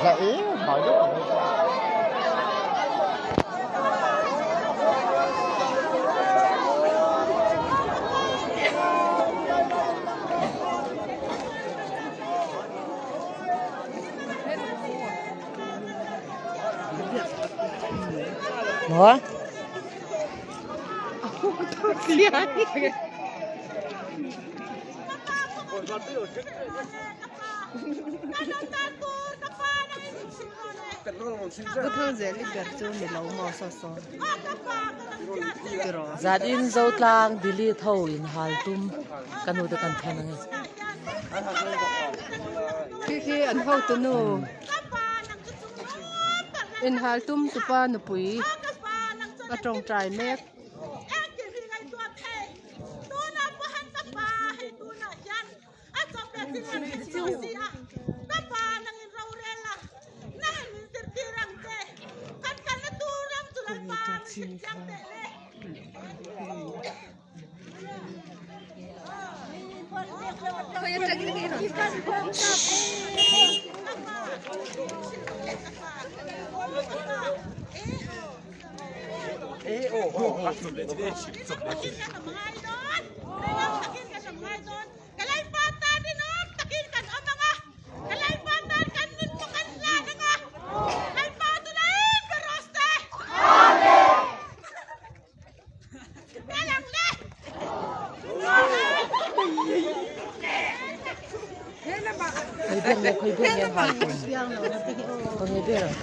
Maw? Zanin Zotlang delete ho in hal tum ka nu te kan thawn ange. Khi khi an hotu nu inhal tum tupa nupui a tawngtai mek. Khoi ber nge khoi ber nge an hal tum khaw nge ber ang.